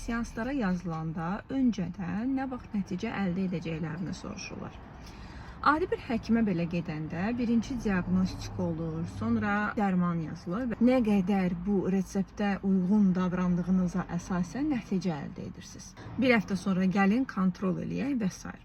Seanslara yazılanda öncədən nə vaxt nəticə əldə edəcəklərini soruşurlar. Adi bir həkimə belə gedəndə birinci diaqnostika olur, sonra dərman yazılır və nə qədər bu reseptə uyğun davrandığınıza əsasən nəticə əldə edirsiniz. Bir həftə sonra gəlin, kontrol eləyək və s.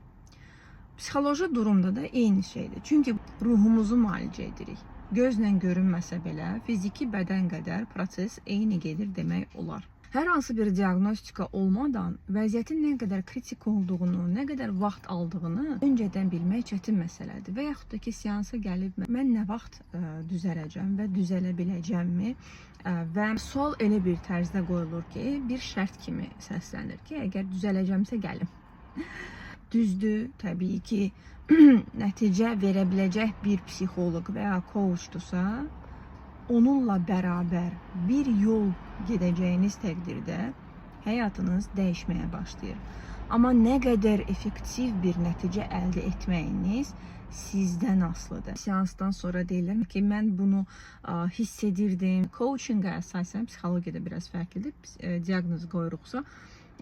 Psixoloji durumda da eyni şeydir. Çünki ruhumuzu müalicə edirik. Gözlə görünməsə belə fiziki bədən qədər proses eyni gedir demək olar. Hər hansı bir diaqnostika olmadan vəziyyətin nə qədər kritik olduğunu, nə qədər vaxt aldığını öncədən bilmək çətin məsələdir. Və yaxud da ki, seansa gəlib mən nə vaxt düzələcəm və düzələ biləcəmmi? Və sual elə bir tərzdə qoyulur ki, bir şərt kimi səslənir ki, əgər düzələcəmsə gəlim. Düzdür, təbii ki, nəticə verə biləcək bir psixoloq və ya coachdursa, onunla bərabər bir yol gedəcəyiniz təqdirdə həyatınız dəyişməyə başlayır. Amma nə qədər effektiv bir nəticə əldə etməyiniz sizdən asılıdır. Seansdan sonra deyirlər ki, mən bunu hiss edirdim. Coachinqə əsasən psixologiyada biraz fərqlidir. Biz diaqnoz qoyuruqsa,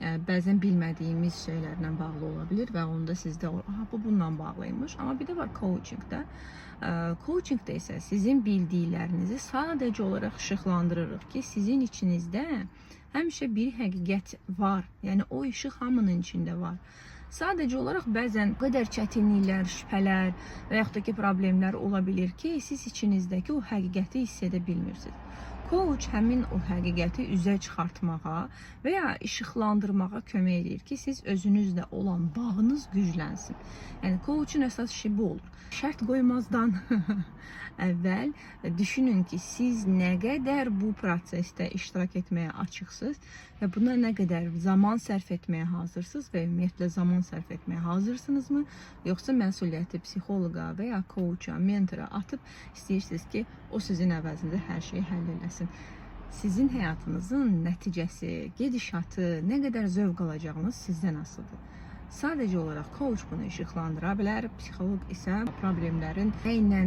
bəzən bilmədiyimiz şeylərlə bağlı ola bilər və onda sizdə aha, bu bununla bağlıymış. Amma bir də var coachingdə. Coachingdə isə sizin bildiklərinizi sadəcə olaraq işıqlandırırıq ki, sizin içinizdə həmişə bir həqiqət var. Yəni o işıq hamının içində var. Sadəcə olaraq bəzən o qədər çətinliklər, şübhələr və yaxud da ki, problemlər ola bilər ki, siz içinizdəki o həqiqəti hiss edə bilmirsiniz. Coach həmin o həqiqəti üzə çıxartmağa və ya işıqlandırmağa kömək edir ki, siz özünüzlə olan bağınız güclənsin. Yəni coachun əsas işi bu olur. Şərt qoymazdan əvvəl düşünün ki, siz nə qədər bu prosesdə iştirak etməyə açıqsınız və buna nə qədər zaman sərf etməyə hazırsınız və ümumiyyətlə zaman sərf etməyə hazırsınızmı, yoxsa məsuliyyəti psixoloqa və ya coacha, mentora atıb istəyirsiniz ki, o sizin əvəzinizə hər şeyi həll eləsin. Sizin həyatınızın nəticəsi, gedişatı, nə qədər zövq alacağınız sizdən asılıdır. Sadəcə olaraq coach bunu işıqlandıra bilər, psixoloq isə problemlərin nə ilə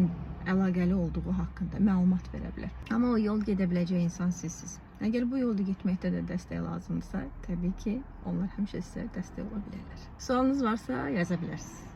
əlaqəli olduğu haqqında məlumat verə bilər. Amma o yol gedə biləcək insan sizsiniz. Əgər bu yolda getməkdə də dəstək lazımdırsa, təbii ki, onlar həmişə sizə dəstək ola bilərlər. Sualınız varsa yaza bilərsiniz.